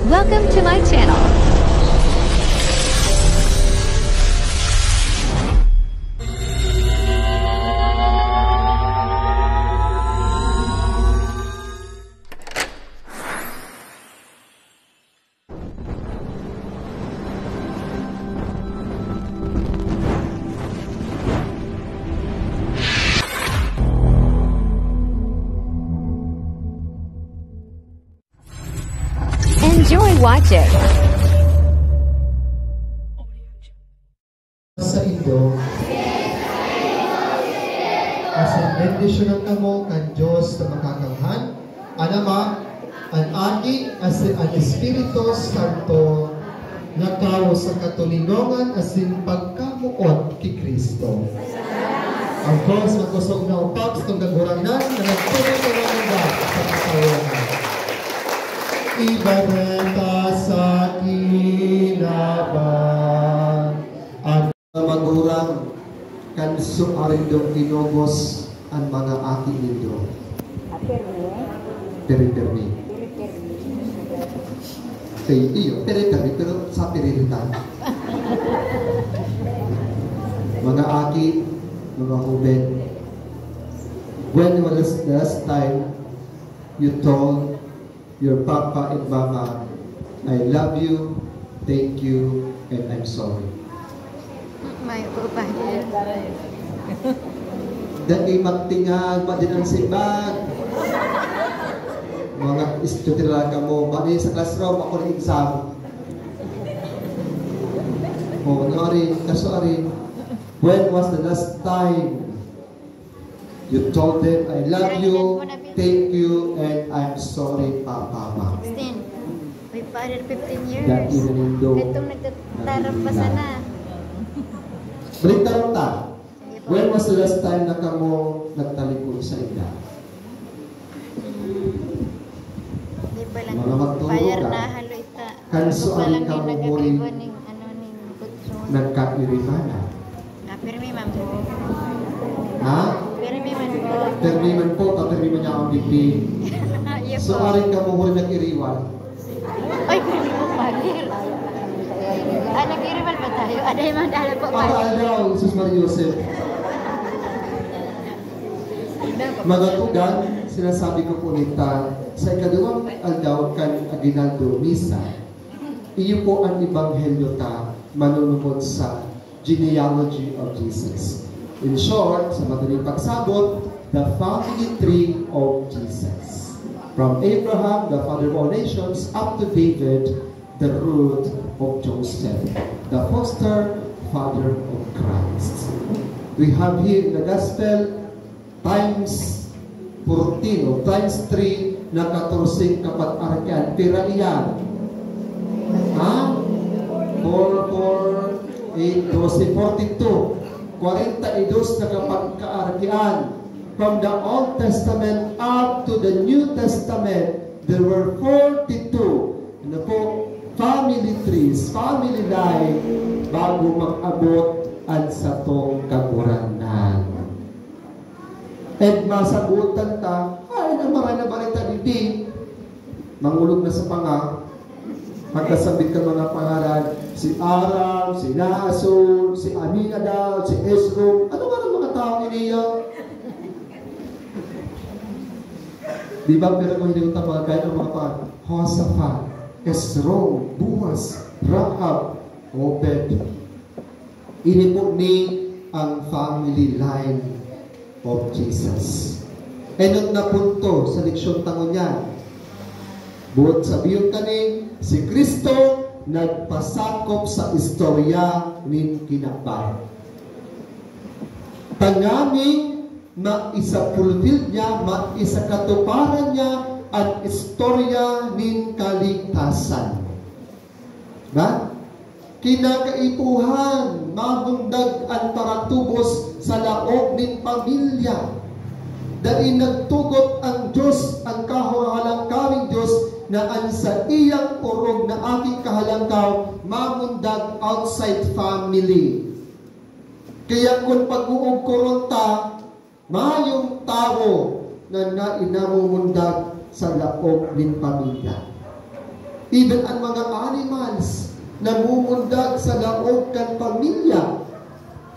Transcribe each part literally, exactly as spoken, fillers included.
Welcome to my channel. Enjoy watching. Saindo, asin bendisyonan kamo kan Dios na Makakanghan, an Ama, an Aki, asin an Espiritu Santo, na tawo sa katoninongan asin pagkamoot ki Cristo. Of course, makosog na upak sa Kagurangnan na nagtubod na mga sa kasawahan. Ibareta sa kinaban. An magurang kan suarindong inubos an mga aki nindo. Apirmi. Pirmi-pirmi. Pirmi-pirmi. Ay, iyo, pirmi-pirmi, pero sa piriritan. Mga aki, mga hoben, when was the last time you told your papa and mama, "I love you, thank you, and I'm sorry"? May po ba yan? Dai magtingag, madinang simbag. Mga estudyante lang kamo, bani sa classroom, ako nag-exam. O, ano ari, kaso ari, when was the last time you told them, "I love you, thank you, and I'm sorry, Papa, Ma"? Sixteen. May pa, fifteen years. Dati na nindo. Itong nagtatarap pa sana. Balik tayo ta. Sige po. When was the last time na kamo nagtalikod sa inda? Di pa lang. Mga magtulog fire ka. Na halo ita. Kanso ari kamo huri nagkakairibanan? Ano, ning kutson. Nagkairibanan? Ah, pirmi man po. Ha? Pirmi man po. Pirmi man po, papirmi man niya ang bibig. Yes po. So, ari kamo huri nag-iriwal? Ay, pirmi po, Father. Ah, nag-iriwal ba tayo? Aday, mandala po, Father. Para aldaw, Jesus Maria Joseph. Mga tugang, sinasabi ko po nita, sa ikaduwang aldaw kan Aguinaldo Misa, iyo po ang ebanghelyo ta manunungod sa genealogy of Jesus. In short, sa madaling pagsabot, the family tree of Jesus. From Abraham, the father of all nations, up to David, the root of Joseph, the foster father of Christ. We have here in the gospel times fourteen o times three na katorseng kapag-arkian. Pira iyan? Ha? Four, four, eight, doce, forty-two. Kwarenta y dos na kapag-arkian. From the Old Testament up to the New Testament, there were forty-two. Ano po? Family trees, family line, bago mag-abot an satong Kagurangnan. And masagutan ta, ay, na maray na bareta digdi. Mangulog na sa panga. Magkasabit ka mga pangaran, si Aram, si Naason, si Aminadab, si Esrom. Ano nga ang mga tao ini? Di ba, pero kung hindi mo tabagay ang mga pa, Josaphat, Esrom, Boaz, Rahab, Obed. Ini po ni ang family line of Jesus. Enot na punto sa leksyon ta ngunyan. Buot sabihon kani, si Cristo nagpasakop sa istorya nin kinaban. Tanganing maisa-fulfill niya, maisakatuparan niya an istorya nin kaligtasan. Ba? Kinakaipuhan, mamundag an paratubos sa laog nin pamilya. Dai nagtugot an Dios, an kahahalangkawing Dios, na an saiyang orog na aking kahalangkaw mamundag outside family. Kaya kun pag-uugkoron ta, mayong tawo na nainamumundag sa laog nin pamilya. Even an mga animals namumundag sa laog kan pamilya.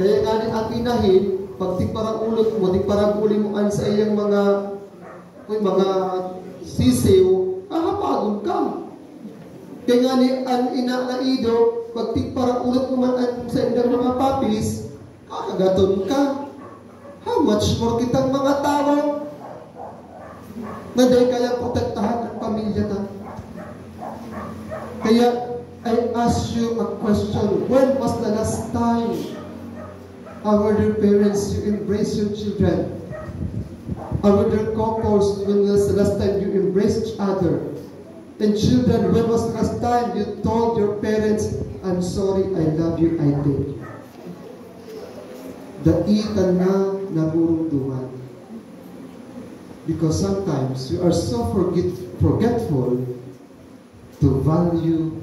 Kaya ngani an inahin, pag tigparaulot mo, tigparaguli mo an saiyang mga, uy, mga sisiw, hahapagon ka. Kaya ngani an ina na ido, pag tigparaulot mo man an saindang mga puppies, kakagaton ka. How much more kitang mga tawo na dai kayang protektahan an pamilya ta? Kaya, I ask you a question. When was the last time, our dear parents, you embrace your children? Our dear couples, when was the last time you embraced each other? And children, when was the last time you told your parents, "I'm sorry, I love you, I take you"? Dai ta na narurumduman. Because sometimes we are so forget-, forgetful to value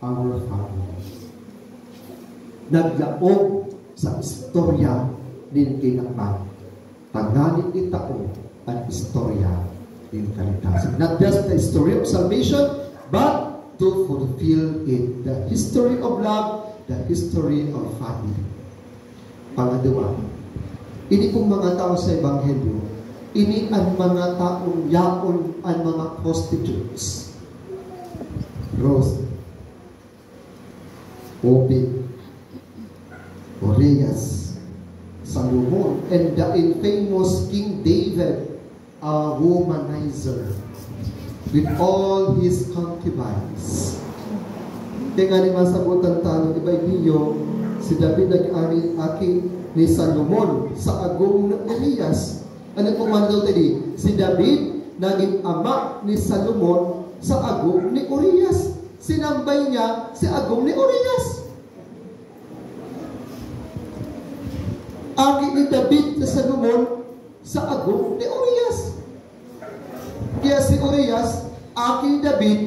our family. Naglaog sa istorya nin kinaban, tanganing itao an istorya nin kaligtasan. Not just the story of salvation, but to fulfill it. The history of love, the history of family. Pangadwa, ini pong mga tao sa Ebanghelyo, ini an mga taong yaon an mga prostitutes. Rose, Obed, Urias, Salomon, and the infamous King David, a womanizer, with all his concubines. Kaya nga ni masabotan tayo, iba niyo, si David naging aki ni Salomon sa agom ni Urias. Ano pong manlaw tadi? Si David naging ama ni Salomon sa agom ni Urias. Sinambay niya si agom ni Urias. Aki ni David sa Salomon sa agom ni Urias. Kaya si Urias, aki ni David,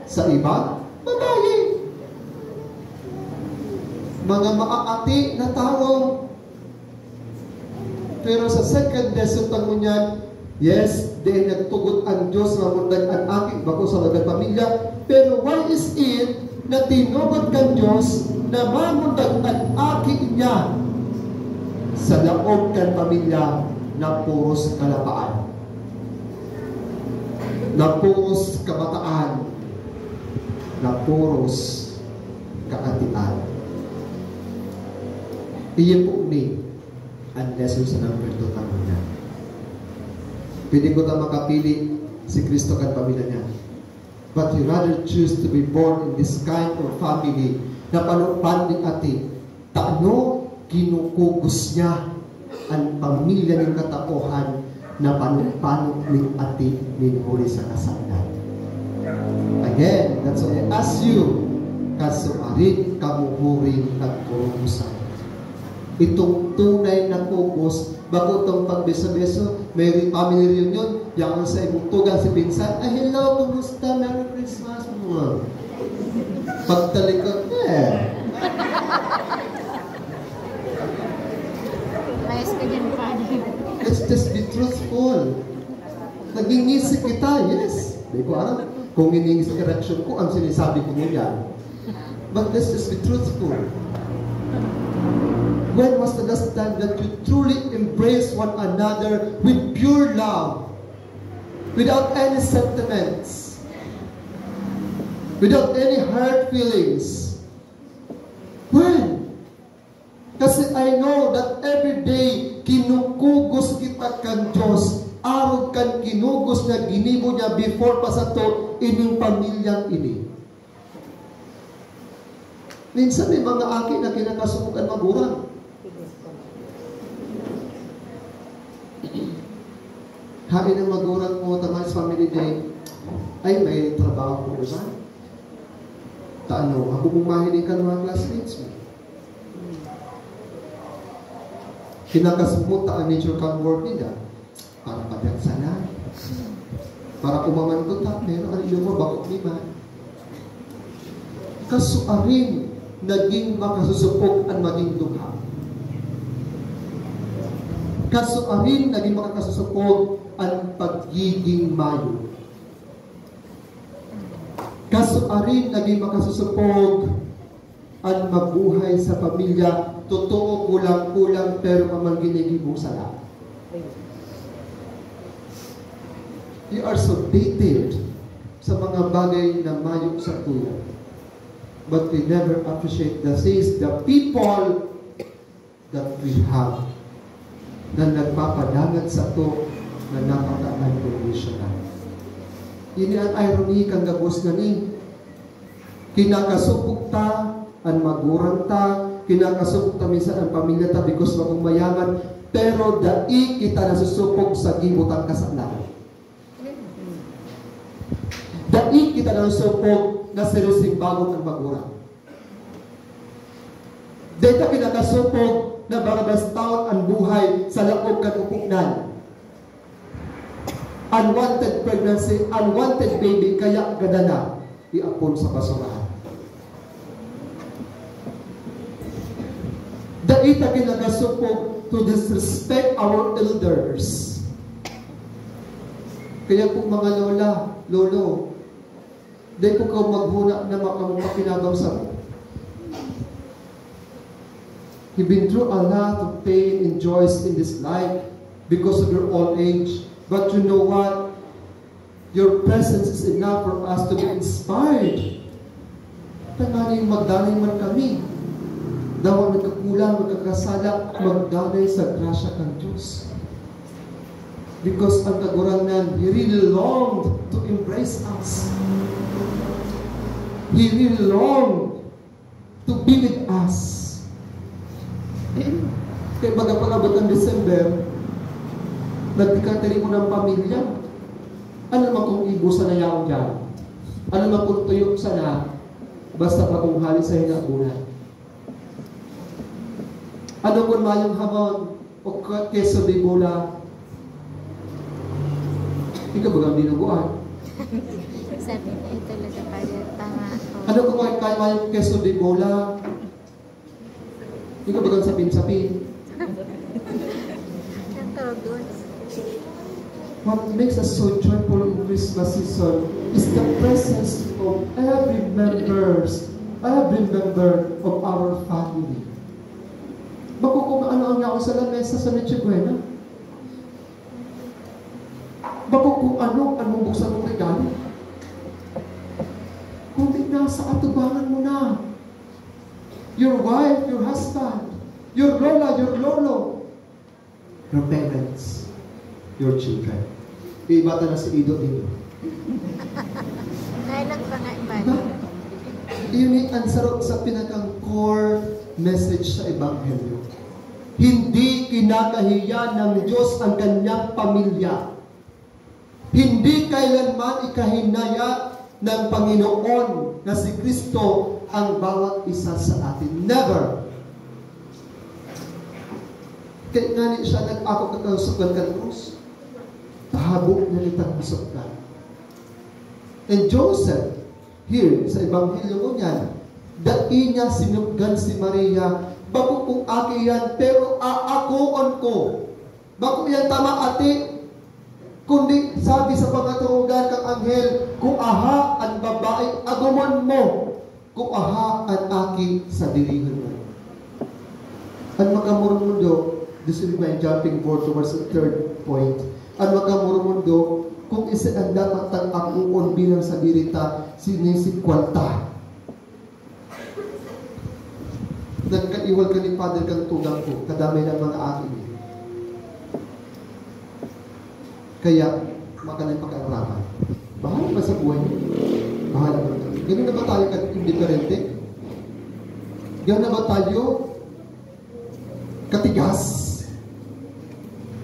sa iba, babae. Mga maaati na tawo. Pero sa second lesson ta ngunyan, yes, dai nagtugot an Dios na mamundag an aki bako sa laog kan pamilya. Pero why is it na tinugot kan Dios na mamundag an aki niya sa laog kan pamilya na puros kalapaan, na puros kabataan, na puros kaatian? Iyo po ni an lesson sa number two ta ngunyan. Pwede ko ta makapili si Cristo kan pamilya niya. But he rather choose to be born in this kind of family na pano-, pano nin ati, tano kinukugos niya an pamilya nin katapohan na pano-, pano nin ati nin huli sa kasalan. Again, that's why I ask you, kasuarin kamo huri nagkurugosan. Itong tunay na kugos, bako itong pagbeso-beso, may re-, family reunion, yaon sa imong tugang si pinsan, "Ay, hello, kumusta? Merry Christmas." Mga pagtalikod, eh. Mayas ka dyan, Father. Let's just be truthful. Nagingisi kita, yes. Di ko alam kung nagingisi ka reaksyon ko, ang sinasabi ko ngunyan. But let's just be truthful. When was the last time that you truly embrace one another with pure love, without any sentiments, without any hurt feelings? When? Kasi I know that every day kinukugos kita kan Dios, arog kan kinugos na ginibo niya before pa sato ining pamilyang ini. Minsan may mga aki na kinakasubog an magurang. Hain ang magurang mo, taman sa family day, "Ay, may trabaho ko iba." Ta ano, ako mong mahiling kan mga classmates mo. Kinakasubog ta an nature kan work nila. Para pagkagsalan. Para umaman ko ta, pero ang iyo mo, bako ni man. Kasuarin naging makasusupog an maging duha. Kasuarin naging makakasusupog an pagiging mayo. Kasuarin nagin makasusupog an mabuhay sa pamilya, totoo, kulang-kulang, pero pa man ginigibong sala. We are so detailed sa mga bagay na mayo sa tuya. But we never appreciate the things, the people that we have na nagpapadangat sato na napaka-unconditional. Ini an irony kan gabos na ni. Kinakasupog ta an magulang ta, kinakasupog ta minsan an pamilya ta because bakong mayaman, pero dai kita nasusupog sa gibo tang kasalan. Dai kita nasusupog na seryosimbagon an magulang. Dai ta kinakasupog na barabastahon an buhay sa laog kan uponan. Unwanted pregnancy, unwanted baby, kaya gadan na iapon sa basurahan. Dai ta kinakasupog to disrespect our elders. Kaya po, mga lola, lolo, dai po kaw maghuna na makapakinabang sa mo. You've been through a lot of pain and joys in this life because of your old age. But you know what? Your presence is enough for us to be inspired. Tanganing magdanay man kami. Dawa nagkakulang, nagkakasala, magdanay sa grasya kan Diyos. Because ang Kagurangnan, He really longed to embrace us. He really longed to be with us. Kaya baga pag-abot ng December, nagkakatiri ko ng pamilya. Ano naman kung ibusan na yaon dyan? Ano naman kung tuyo sana? Basta bagong hali sa hinabunan. Ano kung mayong hamon o ka-, keso de bola? Ikaw bagang dinuguan? Sabi niya, ito talaga, Father. Tama. Ano kung may, may, mayong keso de bola? Ikaw bagang sapin-sapin? Ang tawag doon. What makes us so joyful in Christmas season is the presence of every members, every member of our family. Bako kung ano ang yaon sa lamesa sa Noche Buena. Bako kung ano ang bubuksan mong regalo. Kundi nasa atubangan mo na. Your wife, your husband, your lola, your lolo, your parents, your children. Iba ta na si Ido dito. Ay, nagpangaiba. Diba? Iyon ang sarap sa pinakang core message sa Ebanghelyo. Hindi kinakahiya ng Diyos ang kanyang pamilya. Hindi kailanman ikahinaya ng Panginoon na si Kristo ang bawat isa sa atin. Never. Kaya nga ni siya nag-ako kakausap kan krus. Tahabo na nitang masukdan. And Joseph, here, sa Ebanghelyo ngunyan, dai niya sinukdan si Maria, bako kong aki yan, pero aakoon ko. Bako yan tama, ati. Kundi sabi sa pangaturugan kang anghel, "Kung aha an babae, agumon mo. Kung aha an aki, sadirihon mo." An makamurmundo, this is my jumping forward towards the third point. An makamurmundo, kung isin an dapat tang akoon bilang sadiri ta, sinisikwal ta. Nagkaiwal ka ni Father kan tugang ko, kadamay ng mga aki niya. Kaya, makanay pakiaraman. Bahala man sa buhay niya. Bahala man kami. Ganun na ba tayo ka-indiferente? Ganun na ba tayo katigas?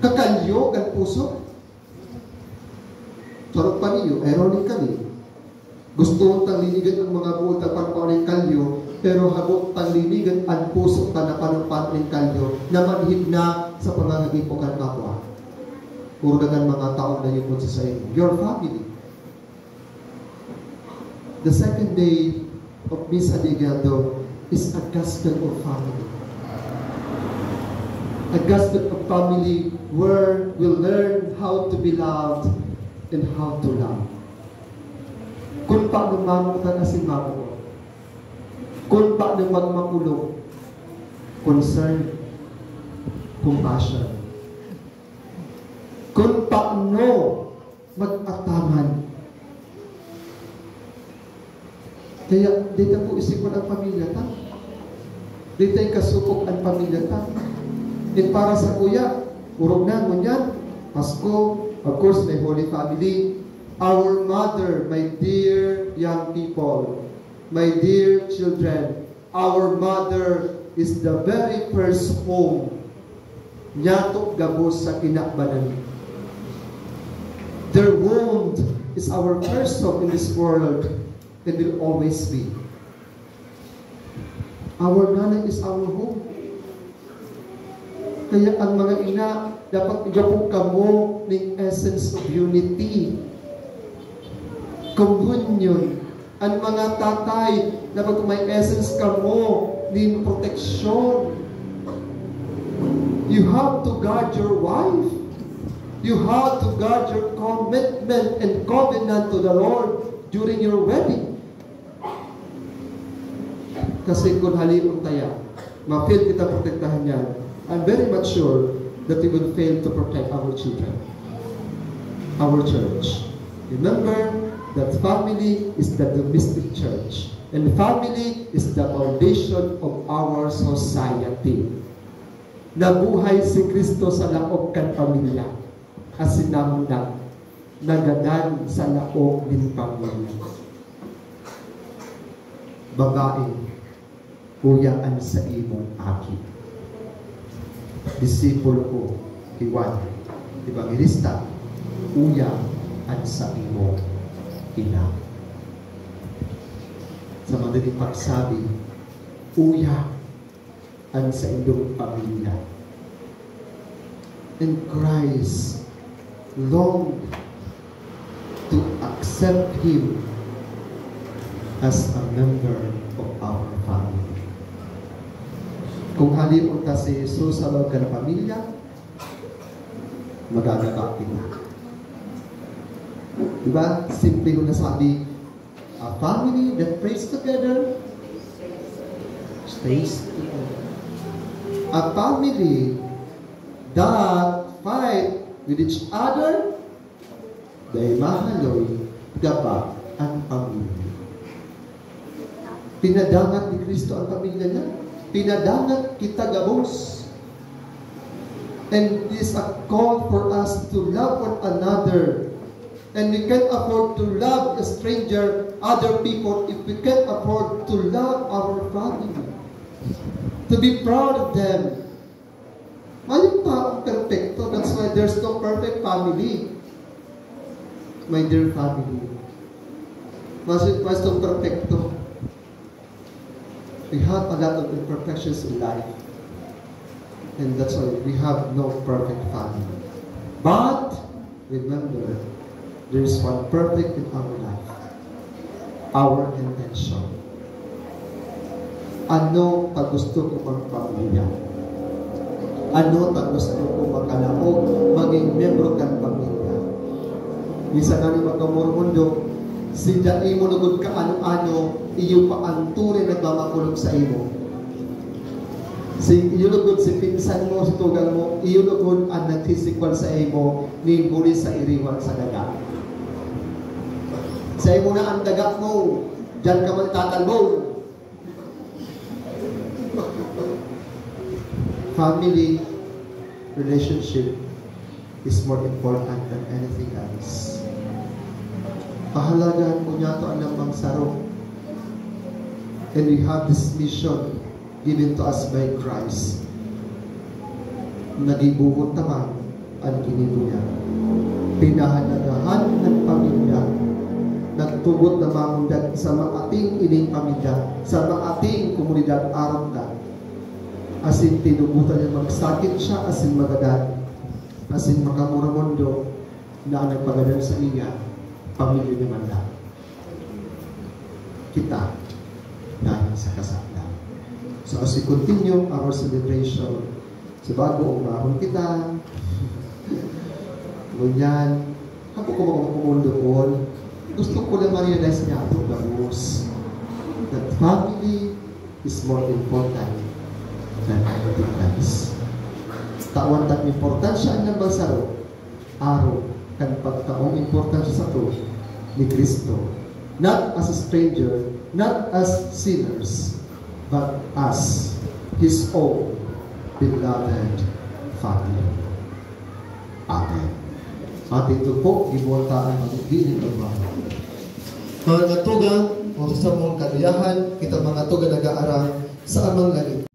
Kakalyo kan puso? Charot pa niyo, ironically. Gusto tang linigan ang mga buot na panpaon nin kalyo, pero habo tang linigan an puso ta na panpaon nin kalyo na manhid na sa pangangagipok kan kapwa. Urga kan mga taong nayupod sa saimo. Your family. The second day of Misa de Aguinaldo is a gospel of family. A gospel of family where we learn how to be loved and how to love. Kun paano mamotan asin mamoot. Kun paano magmakulog. Concern. Compassion. Kun paano mag-ataman. Kaya, di ta po isikon ang pamilya ta. Di ta ikasupog ang pamilya ta. At para sa kuya, urog na, ngunyan, Pasko, of course, may Holy Family. Our mother, my dear young people, my dear children, our mother is the very first home niyato gabos sa kinabanan. Their womb is our first home in this world and will always be. Our nanay is our home. Kaya ang mga ina, dapat igapon kamo ning essence of unity. Communion. Ang mga tatay, dapat may essence kamo nin proteksyon. You have to guard your wife. You have to guard your commitment and covenant to the Lord during your wedding. Kasi kun halion ta yan, ma-fail kita protektahan yan, I'm very much sure that we will fail to protect our children, our church. Remember that family is the domestic church, and family is the foundation of our society. Nabuhay si Cristo sa laog kan pamilya, asin namundag, nagadan sa laog nin pamilya. Babae, uya an saimong aki. Disipulo ko, ki Juan Evangelista, uya an saimong ina. Sa madaling pagsabi, uya an saindong pamilya. And Christ longed to accept him as a member of our family. Kung halion ta si Jesus sa loob kan pamilya, magagaba kita. Diba? Simple ko nasabi, a family that prays together stays together. A family that fight with each other, dai mahaloy, gaba an pamilya. Pinadangat ni Cristo ang pamilya niya. Pinadangat kita gabos. And this a call for us to love one another. And we can't afford to love a stranger, other people, if we can't afford to love our family. To be proud of them. Mayong taong perpekto, that's why there's no perfect family. My dear family, mas, mas itong perpekto. We have a lot of imperfections in life. And that's why we have no perfect family. But, remember, there is one perfect in our life. Our intention. Ano ta gusto ko magpamilya? Ano ta gusto ko makalaog, maging miyembro kan pamilya? Minsan nga ni magkamurmundo, si dai mo lugod ka ano-ano, iyo pa ang tunay nagmamakulog sa imo. Si iyo lugod, si pinsan mo, si tugang mo, iyo lugod ang nagsisikwal sa imo, nin huli sa iriwan sa daga. Sa imo na ang daga mo, diyan ka magtatalbog. Family relationship is more important than anything else. Pahalagahan ko niya to ang lambang saro. And we have this mission given to us by Christ. Nagibuhot naman ang ginibo niya. Pinahalagahan ang pamilya. Nagtugot na mamundag sa maating ining pamilya, sa maating komunidad arog na. Asin tinugotan niya magsakit siya, asin magadan, asin makamuramondo na ang nagpagadan sa iya, pamilya niya man lang. Kita, dahil sa kasakdan. So, as we continue our celebration, sa bago, umahon kita. Ngunyan, ako ko mga kumundukon, Gusto ko na ma-realize niya ito gabos, that family is more important than anything else. Tawan tang importansya an lambang saro, arog kan pagkaong importansya sato ni Cristo, not as a stranger, not as sinners, but as His own beloved family. Amen. Atin to po, gibuwang tayo magiging iba. Mga tugang, o sa samong kaliyahan, kita mga tugang nag-aaram sa Amang Langit.